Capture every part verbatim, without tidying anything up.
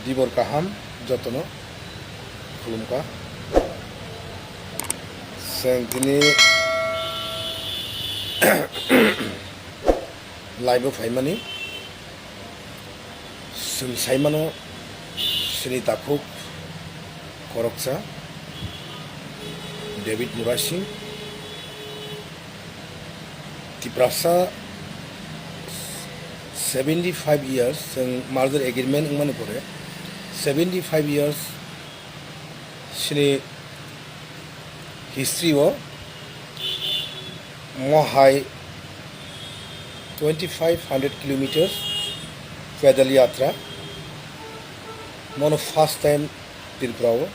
Tibor kaham jotono khulumkha. Chwng tini live o phaimani, chwng saimano chini takhuk khoroksa David Murasing. Tiprasa seventy five years, chwng merger agreement wngmani pore seventy five years chini history o mohai twenty five hundred kilometers pedal yatra, mono first time Tripura o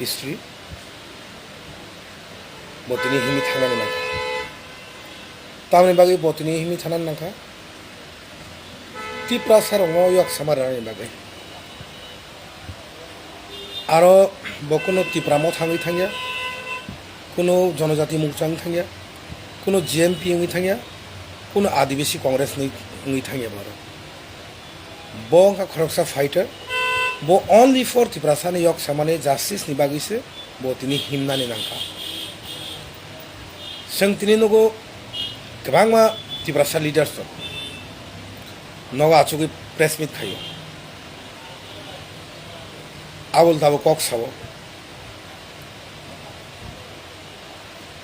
history. Bo tini himwi thangnani nangkha. Tamni bagwi bo tini himwi thangnani nangkha? Tiprasa rokno yok sama rwnani bagwi. Aro bo kuno Tipra Motha wngwi thangya, kuno Jonojati Morcha wngwi thangya, kuno G M P wngwi thangya, kuno Adivasi Congress ni wngwi thangya bo aro. Bo wngkha khoroksa fighter. Bo only for Tiprasani yok samani justice ni bagwi se bo tini himnani nangkha. Chwng tini nugo kwbangma Tiprasa leaders rok nogo achugwi press meet khaio. Abul tabuk kok sao.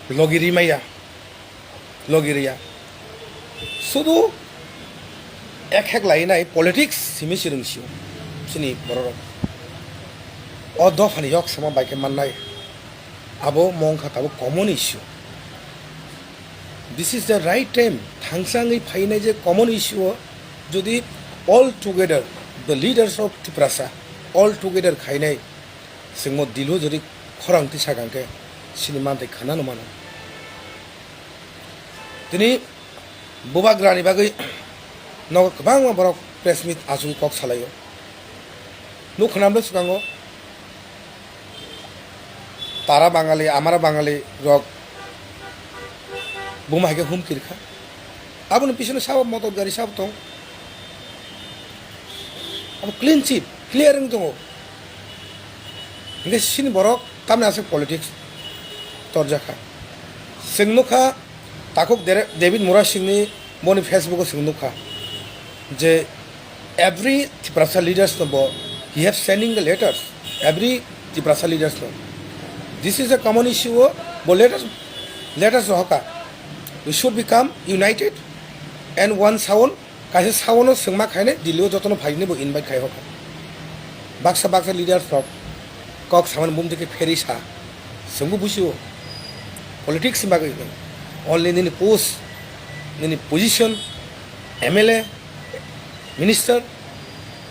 Logi rimaya. Logi riya. Sudu ek hek lai nai politics simi si rwngsio chini bororok. O dophani yok sama bai khe mannai. Abo mong kha tabuk common issue. This is the right time. Thangsa wngwi phainai je common issue o jodi all together the leaders of Tiprasa all together khainai chwngmo dilo jodi khorang tisa kangkhe chini manthai khana no mano. Tini bubagrani bagwi nogo kwbangma borok press meet achugwi kok salaio. Nukha nang bwskango tara Bangali, amara Bangali rok buma hai khe humkir kha. Aboni bisino sabo motor gari sabo tong. Abo clean chip, clear wng tongo. Hingke sini borok tamni aswk politics torjakha. Chwng nukha takhuk Dere-, David Murasingni boni Facebook o chwng nukha je every Tiprasa leaders no bo he have sending the letters, every Tiprasa leaders no. This is a common issue o bo letters, letters rohoka. We should become united and one sound. Kaisa saono chwngma khainai Delhi o jotono phainai bo invite khai hokha. Baksa baksa leaders rok kok samani bumtwi khe pherwi sa. Chwngbo busio. Politics ni bagwi hwnwi. Only nini post, nini position, M L A, minister,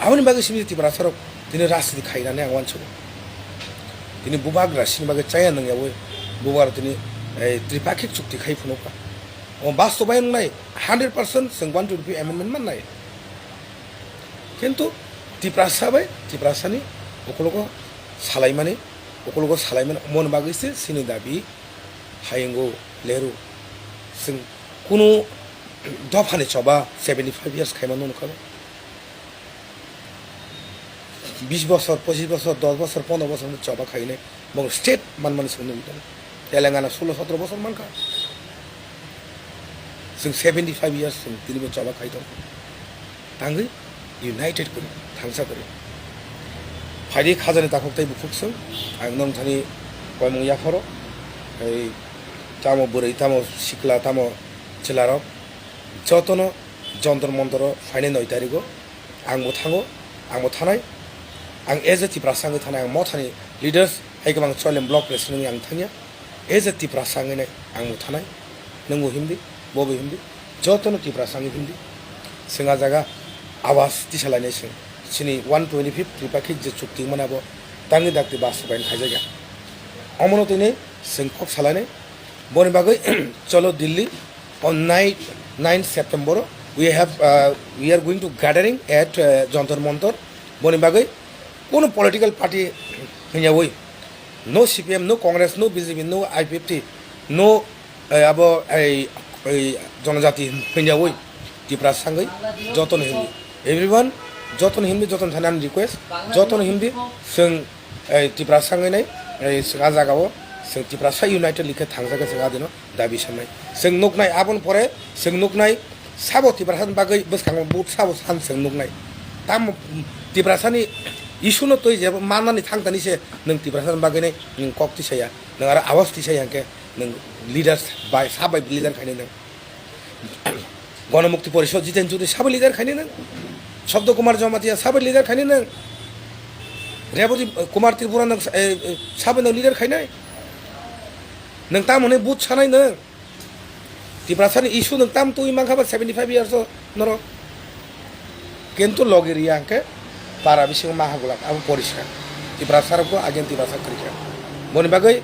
aboni bagwi simi Tiprasa rok tini rajniti khainani ang uansugo. Tini bubagra sini bagwi chaya nangyawi bubagra tini, eh, tripakhik chukti khai phunukha. O bastobayan wngnai hundred percent chwng one twenty amendment mannai. Kintu Tiprasa bai Tiprasani ukologo salaimani, ukologo salaimani mon bagwi se sini dabi hayungo leru. Chwng kunu dophani choba seventy five years khaima nukha. Bis bosor, pochis bosor, dos bosor, pondro bosor hinwi choba khainai, bong state manmani chwng nugwi tongo. Telangana sulo sotro bosor mankha. Chwng seventy five years chwng tini bo choba khai tongo. Tangwi united kwrwi, thangsa kwrwi. Phaidi khajani takhuk tei bukhuk chwng, ang nong thani koimung yapharo, ei tamo bwrwi, tamo sikla, tamo chwlarok, jotono Jontor Montoro phainai noi tarigo. Ang bo thango, ang bo thanai. Ang as a Tiprasa wngwi thanai, ang Mothani leaders, hai kwbang Choilem block president wngwi ang thangya. As a Tiprasa wngwi nai ang bo thanai. Nwng bo himdi, bo bo himdi. Jotono Tiprasa wngwi himdi. Chwng a jaga awas tisalainai chwng. Chini one twenty fifth Tripakhik je chukti wngmani abo tangwi dakti bastobayan khaijakya. Omono tini chwng kok salainai. Boni bagwi cholo Delhi on night nine September we have, uh, we are going to gathering at, uh, Jantar Mantar. Boni bagwi kono political party hinyawi, no C P M, no Congress, no B J P, no I P F T, no, eh, abo ei, ei Jonojati hinyawi Tiprasa wngwi jotono hindi. Everyone Jotono himdi, jotono thani ani request, jotono himdi, chwng, eh, Tiprasa wngwi nai, eh, chwng ah jagao, chwng Tiprasa united likhe thangjak khe chwng adino dabi sanai. Chwng nuknai, aboni pore chwng nuknai, sabo Tiprasani bagwi bwskango vote sabo san chwng nuknai. Tamo Tiprasani issue no twi je mannani thangtani se nwng Tiprasani bagwi nai nwng kok tisaya, nwng aro awas tisaya hwnkhe nwng leaders bai, sa bai leader khainai nwng. Ganamukti Porishad Jiten Chaudhary sabo leader khainai nwng. Sabda Kumar Jamatia sabo leader khainai nwng. Rebati Kumar Tripura nwng, eh, eh, sabo nwng leader khainai. Nwng tamo hwnwi vote sanai nwng. Tiprasani issue nwng tam twi mankha ba seventy five years o norok. Kintu logi riya hwnkhe para bisingo ma hagulak, abo poriskar. Tiprasa rokbo again Tiprasa kwrwikha. Boni bagwi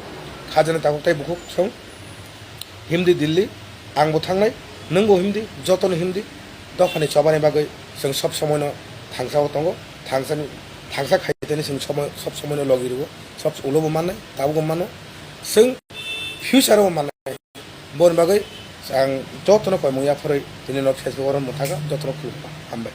khajani tabuk tei bukhuk song himdi Delhi, angbo thangnai, nwngbo himdi, jotono himdi. Dophani chobani bagwi chwng sob somoino thangsao tongo, thangsani, thangsa khaitani chwng somo-, sob somoino logi rwo, sob ulobo mannai, tabukbo mano, chwng future o mannai. Boni bagwi ang jotono koimung yapharwi tini no Facebook oro mwthakha, jotono khulumkha, hambai.